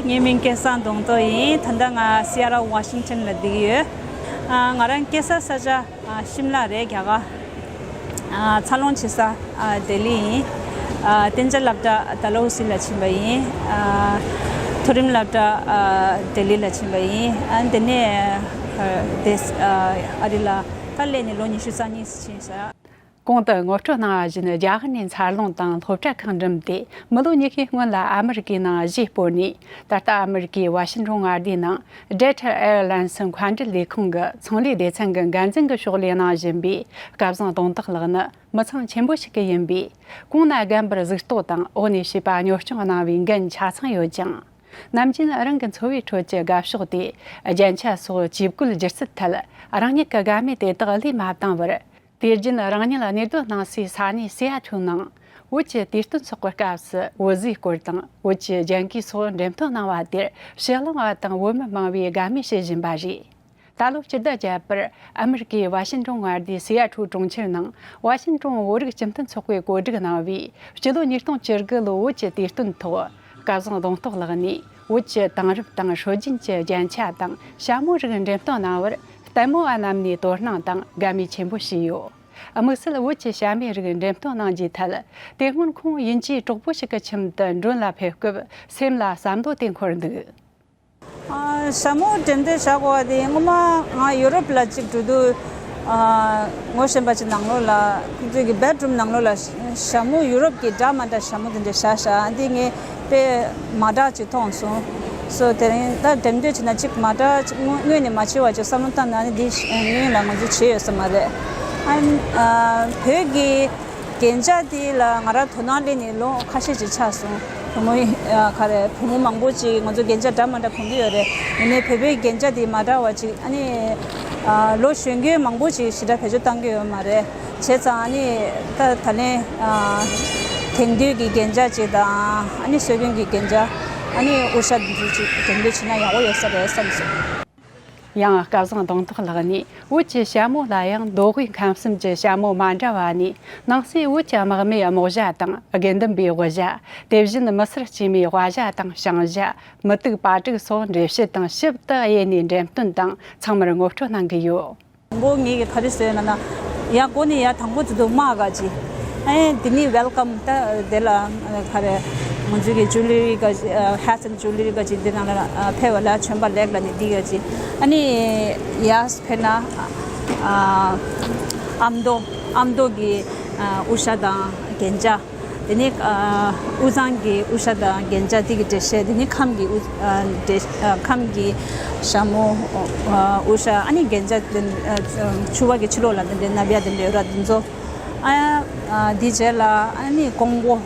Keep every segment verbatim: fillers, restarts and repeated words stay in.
ངའི་མིང་སྐལ་བཟང་གདོང་ཐོག་ཡིན། ད་ལྟ་ང་སི་ཡ་ཊལ་ཝ་ཤིང་ཊོན་ལ་བསྡད་ཀྱི་ཡོད། ཨ། ང་རང་སྐྱེས་ས་ས་ཆ། ཨ། ཤིམ་ལ་རེད། རྒྱ་གར། ཨ། འཚར་ལོངས་བྱེད་ས། ཨ། ལྡི་ལི་ཡིན། ཨ། གཏན་འཇགས་སློབ་གྲྭ་ཌལ་ཧོ་སི་ལ་ཕྱིན་པ་ཡིན། ཨ། མཐོ་རིམ་སློབ་གྲྭ། ཨ། ལྡི་ལི་ལ་ཕྱིན་པ་ཡིན། ཨ། དེ་ནས། ཨ། དེ། ཨ། ཨ་རི་ལ་ད་སླེབས་ནས་ལོ་ཉི་ཤུ་རྩ་གཉིས་ཕྱིན་ཤག་གོང་དུ་ངོ་སྤྲོད་གནང་བ་བཞིན། རྒྱ་གར་ནས་འཚར་ལོངས་དང་སློབ་གྲྭ་ཁག་འགྲིམས་ཏེ། མི་ལོ་ཉི་ཤུའི་སྔོན་ལ་ཨ་མི་རི་ཀའི་ནང་གཞིས་སྤོས་ནས། ད་ལྟ་ཨ་མི་རི་ཀའི་ཝ་ཤིང་ཊོན་མངའ་སྡེའི་ནང་Delta Airlines མཁའ་འགྲུལ་ལས་ཁང་གི་ཚོང་ལས་སྡེ་ཚན་གྱི་འགན་འཛིན་གྱི་ཕྱོགས་ལས་གནང་བཞིན་པའི་སྐལ་བཟང་གདོང་ཐོག་ལགས་ནི། མི་ཚང་ཆེན་པོ་ཞིག་གི་ཡིན་པས། གོང་ན་རྒན་པར་གཟིགས་རྟོག་དང་འོག་ནས་བྱིས་པ་གཉོར་སྐྱོང་གནང་བའི་འགན་ཆ་ཚང་ཡོད་ཅིང་། ནམ་རྒྱུན་རང་གི་འཚོ་བའི་ཁྲོད་ཀྱི་དགའ་ཕྱོགས་དེ། རྒྱན་ཆ་སོགས་ཇུས་བཀོད་སྒྱུ་རྩལ་ཐད་རང་ཉིད་ཀྱི་དགའ་མོས་དེ་དག་བློས་མ་བཏང་བར། དུས་རྒྱུན་རང་ཉིད་གནས་སྡོད་གནང་སའི་ས་གནས་སི་ཡ་ཐུལ་ནང་། བོད་ཀྱི་དུས་སྟོན་ཚོགས་པའི་སྐབས་སུ་བོད་ཟས་སྐོར་དང་བོད་ཀྱི་རྒྱན་གོས་སོགས་འགྲེམས་སྟོན་གནང་བ་དེར་ཕྱི་གླིང་བ་དང་བོད་མི་མང་བས་དགའ་མོས་བྱེད་བཞིན་པ་རེད། ད་ལོ་སྤྱི་ཟླ་བརྒྱད་པར་ཨ་མི་རི་ཀའི་ཝ་ཤིང་ཊོན་མངའ་སྡེའི་སི་ཡ་ཐུལ་གྲོང་ཁྱེར་ནང་ཝ་ཤིང་ཊོན་བོད་རིགས་སྤྱི་མཐུན་ཚོགས་པས་གོ་སྒྲིག་གནང་བའི་སྤྱི་ལོ་ཉིས་སྟོང་བཅུ་དགུ་ལོའི་བོད་ཀྱི་དུས་སྟོན་ཐོག་སྐལ་བཟང་གདོང་ཐོག་ལགས་ནས་བོད་ཀྱི་དེང་རབས་དང་སྲོལ་རྒྱུན་གྱི་རྒྱན་ཆ་དང་ཞྭ་མོ་རིགས་འགྲེམས་སྟོན་གནང་བར་ལྟད་མོ་བ་རྣམས་ནས་དོ་སྣང་དང་དགའ་མོས་ཆེན་པོ་བྱས་ཡོད། དམིགས་བསལ་བོད་ཀྱི་ཞྭ་མོའི་རིགས་འགྲེམས་སྟོན་གནང་རྒྱུའི་ཐད། དེ་སྔོན་ཁོང་དབྱིན་ཇིའི་གྲོགས་པོ་ཞིག་གི་ཁྱིམ་དུ་མགྲོན་ལ་ཕེབས་སྐབས་སེམས་ལ་བསམ་བློ་དེ་འཁོར་འདུག་ཨ། ཞྭ་མོ་འགྲེམས་སྟོན་བྱ་དགོས་པ་དེ་སྔོན་མ་ང་ཡུ་རོབ་ལ་གཅིག་འགྲོ་དུས། ཨ། ངོ་ཤེས་པ་ཅིག་ནང་ལོགས་ལ་ཁོང་ཚོའི་གི་བེད་རུམ་ནང་ལོགས་ལ་ཞྭ་མོ་ཡུ་རོབ་ཀྱི་འདྲ་མ་འདྲ་ཞྭ་མོ་དེ་འདྲ་བཞག་ཤག་འདི་ངས་དཔེ་མ་འདྲ་ཅིག་མཐོང་སོང་། སོ་དེ་རིང་ད་འགྲེམས་སྟོན་བྱས་ན་ཅིག་མ་འདྲ་ཅིག་དངོས་དངོས་ནས་མ་མཆིས་པ་ཅིག་བསམ་བློ་བཏང་ན་ནི་འདི་སྔོན་ལ་ང་ཚོས་བྱས་ཡོད་ས་མ་རེད། ཨ། ཨ། བོད་ཀྱི་རྒྱན་ཆ་དེ་ལ་ང་རང་དོ་སྣང་སླེབས་ནས་ལོ་ཁ་ཤས་ཅིག་ཆགས་སོང་། བུ་མོ་ཡིན། ཨ། ག་རེ། བུ་མོ་མང་པོ་ཅིག་ང་ཚོ་རྒྱན་ཆ་འདྲ་མ་འདྲ་གོན་གྱི་ཡོད་རེད། ཡིན་ནའི་བོད་པའི་རྒྱན་ཆ་དེ་མ་འདྲ་བ་ཅིག་ཨ་ནི། ཨ། ལོ་གཞོན་སྐྱེས་མང་པོ་ཅིག་ཞེ་དྲག་བེད་སྤྱོད་བཏང་གི་ཡོད་མ་རེད། བྱས་ཙང་ཨ་ནི་ད་ད་ལན། ཨ། དེང་དུས་ཀྱི་རྒྱན་ཆ་ཅིག་དང་ཨ་ནི་སྲོལ་རྒྱུན་གྱི་རྒྱན་ཆ། ཨ་ནི་དབུ་ཞྭ་འདི་ཚོ་ཅིག་འགྲེམས་སྟོན་བྱས་ན་ཡག་པོ་ཡོད་ས་རེད་བསམ་སོང་། ཡང་སྐལ་བཟང་གདོང་ཐོག་ལགས་ནས་བོད་ཀྱི་ཞྭ་མོ་ལ་ཡང་མདོ་དབུས་ཁམས་གསུམ་གྱི་ཞྭ་མོ་མ་འདྲ་བ་ནས། ནང་གསེས་བོད་ཀྱི་དམག་མིའི་རྨོག་ཞྭ་དང་དགེ་འདུན་པའི་དབུ་ཞྭ། དེ་བཞིན་མི་སེར་དཀྱུས་མའི་བ་ཞྭ་དང་བྱང་ཞྭ། མུ་ཏིག་པར་དྲུག་སོགས་འགྲེལ་བཤད་དང་ཞིབ་ཏུ་དབྱེ་ནས་འགྲེམས་སྟོན་དང་ཚང་མར་ངོ་སྤྲོད་གནང་གི་ཡོད། དང་པོ་ངེད་ཀྱིས་ག་རེ་བཟོས་ན་ན། ཡར་སྒོ་ནས་ཡར་དང་པོ་དེ་ཚོ་དམག་ག་ཅིག་ཨེ། འདི་ནི་ཝེལ་ཀམ། ད་དེ་ལ་ག་རེ། ང་ཚོའི་གི་ཇུ་ལི་རི་ག་ཅིག་ཨ། ཧེ་ཊི་ཨེན་ཌི་ཇུ་ལི་རི་ག་ཅིག་འདི་ནང་ལ་ཨ། ཕེབས་པ་ལ་བྱོན་པ་ལེགས་ལ་ནི་འདི་ག་ཅིག་ཨ་ནི་ཡར་ཕེབས་ན། ཨ། ཨ་མདོ། ཨ་མདོ་གི་ཨ། དབུ་ཞྭ་དང་རྒྱན་ཆ། དེ་ནས་ཨ། དབུས་གཙང་གི་དབུ་ཞྭ་དང་རྒྱན་ཆ་དེ་གི་འགྲེལ་བཤད། དེ་ནས་ཁམས་ཀྱི་དབུ། ཨ། འགྲེལ། ཨ། ཁམས་ཀྱི་ཞྭ་མོ། ཨ། དབུ་ཞྭ། ཨ་ནི་རྒྱན་ཆ་དེ། ཨ། ཕྱུ་པ་གི་ཕྱི་ལོགས་ལ་དེ་འདྲའི་ནབ་ཡ་དེ་འདྲ་ཡོད་ར་དེ་ཚོ། ཨ། ཨ། དེ་རྗེས་ལ་ཨ་ནི་ཀོང་པོ།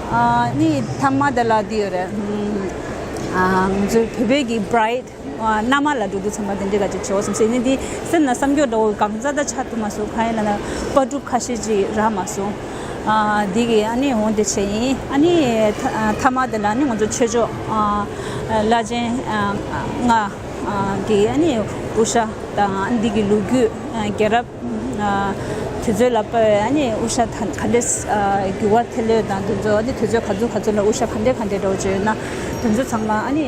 ཨ་ནི་ཐ་མ་དེ་ལ་དེ་ཡོད་རེད། ཨ། ང་ཚོའི་བོད་པའི་གི་བྷ་རའིཌ། ཨ། མནའ་མ་ལ་འགྲོ་དུས་ཙམ་པ་དེ་འདྲའི་ག་ཅིག་བྱེད་འོ་བསམ་སེ་ནི་འདི་སེམས་ལ་བསམ་སྐྱོ་འདྲ་བོ་གང་ཟག་ད་ཆགས་ཐུབ་མ་སོང་། གང་ཡིན་ལབ་ན་པར་སྒྲུབ་ཁ་ཤས་ཅིག་རག་མ་སོང་། ཨ། འདི་གི་ཨ་ནི་འོང་དེ་བྱས་ཡིན། ཨ་ནི་ཐ་ཐ་མ་དེ་ལ་ནི་ང་ཚོ་ཆོས་ཕྱོགས། ཨ། བླ་ཆེན། ཨ། ལྔ། ཨ། གི་ཨ་ནི་དབུ་ཞྭ་དང་འདི་གི་ལོ་རྒྱུས། ཨ། རྒྱལ་རབས། ཨ། དུས་ཚོད་ལ་དཔག་པའི་ཨ་ནི་དབུ་ཞྭ་ད་ག་འདྲས། ཨ། འགྱུར་བ་ཐེབས་ཡོད་དང་དེ་ཚོ། ཨ་ནི་དུས་ཚོད་ག་ཚོད་ག་ཚོད་ལ་དབུ་ཞྭ་ག་འདྲས་ག་འདྲས་འདྲ་བོ་བྱས་ཡོད་ན་དེ་ཚོ་ཚང་མ་ཨ་ནི་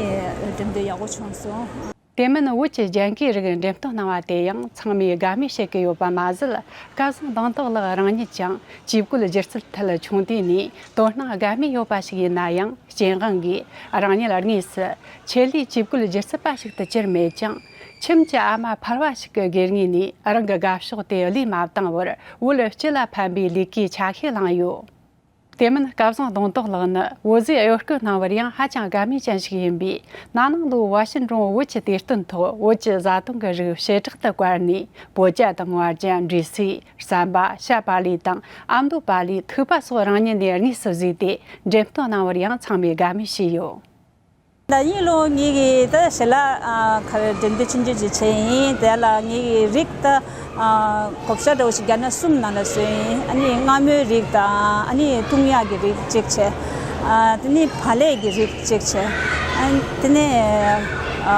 འགྲེམས་སྟོན་ཡག་པོ་བྱུང་སོང་། དེ་མིན་བོད་ཀྱི་རྒྱན་གོས་རིགས་འགྲེམས་སྟོན་གནང་བ་དེ་ཡང་ཚང་མས་དགའ་མོས་བྱེད་ཀྱི་ཡོད་པ་མ་ཟད། སྐལ་བཟང་གདོང་ཐོག་ལགས་རང་ཉིད་ཀྱང་ཇུས་བཀོད་སྒྱུ་རྩལ་ཐད་ཆུང་དུས་ནས་དོ་སྣང་དགའ་མོས་ཡོད་པ་ཞིག་ཡིན་ན་ཡང་། སྤྱན་དབང་གིས་རང་ཉིད་དངོས་སུ་ཆེད་ལས་ཇུས་བཀོད་སྒྱུ་རྩལ་པ་ཞིག་ཏུ་གྱུར་མེད་ཀྱང་། ཁྱིམ་གྱི་ཨ་མ་ཕལ་བ་ཞིག་གི་སྒེར་ངོས་ནས་རང་གི་དགའ་ཕྱོགས་དེ་བློས་མ་བཏང་བར་བོད་སྤྱི་ལ་ཕན་པའི་ལས་ཀའི་ཆ་ཤས་བླངས་ཡོད། དེ་མིན་སྐལ་བཟང་གདོང་ཐོག་ལགས་ནི་བོད་ཟས་གཡོ་སྐོལ་གནང་བར་ཡང་ཧ་ཅང་དགའ་མོས་ཅན་ཞིག་ཡིན་པས། ན་ནིང་ལོའི་ཝ་ཤིང་ཀྲོན་བོད་ཀྱི་དུས་སྟོན་ཐོག་བོད་ཀྱི་བཟའ་བཏུང་གི་རིགས་བྱེ་བྲག་ཏུ་བཀར་ནས། པོ་ཅ་དང་བར་ཅན། འབྲས་སིལ། ཟམ་པ། ཤ་པ་ལི་དང་ཨ་མདོ་པ་ལི། ཐུག་པ་སོགས་རང་ཉིད་ནས་དངོས་སུ་བཟོས་ཏེ་འགྲེམས་སྟོན་གནང་བར་ཡང་ཚང་མས་དགའ་མོས་བྱས་ཡོད། ད་ཡིན་ལོ་ངེད་ཀྱིས་ད་ཞལ་ལག་ཨ་ག་རེ་འགྲེམས་སྟོན་ཆུང་ཆུང་ཅིག་བྱས་ཡིན། དེ་ལ་ངེད་ཀྱིས་རིགས་ད་ཨ་བགོ་བཤའ་འདྲ་བོ་ཞིག་བརྒྱབ་ན་གསུམ་ནང་ལ་བཟོས་ཡིན། ཨ་ནི་མངར་མོའི་རིགས་དང་། ཨ་ནི་བཏུང་ཡག་གི་རིགས་གཅིག་བྱས། ཨ་དེ་ནི་བག་ལེབ་ཀྱི་རིགས་གཅིག་བྱས། ཨ་དེ་ནས་ཨ་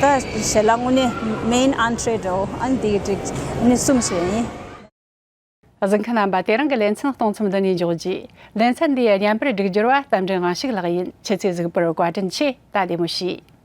ད་ཞལ་ལག་དངོས་གནས་མེན་ཨན་ཊྲེ་འདྲ་བོ་ཨ་ནི་དེ་གི་རིགས་ཨ་ནི་གསུམ་བཟོས་ཡིན། གཟིགས་མཁན་རྣམ་པ། དེ་རིང་གི་ལེ་ཚན་གཏོང་མཚམས་འདི་ནས་འཇོག་རྒྱུ། ལེ་ཚན་འདིའི་བརྙན་པར་སྒྲིག་སྦྱོར་བ་རྟ་མགྲིན་དབང་ཕྱུག་ལགས་ཡིན། ཁྱེད་ཚོས་གཟིགས་པར་བཀའ་དྲིན་ཆེ། ད་བདེ་མོ་བྱོས།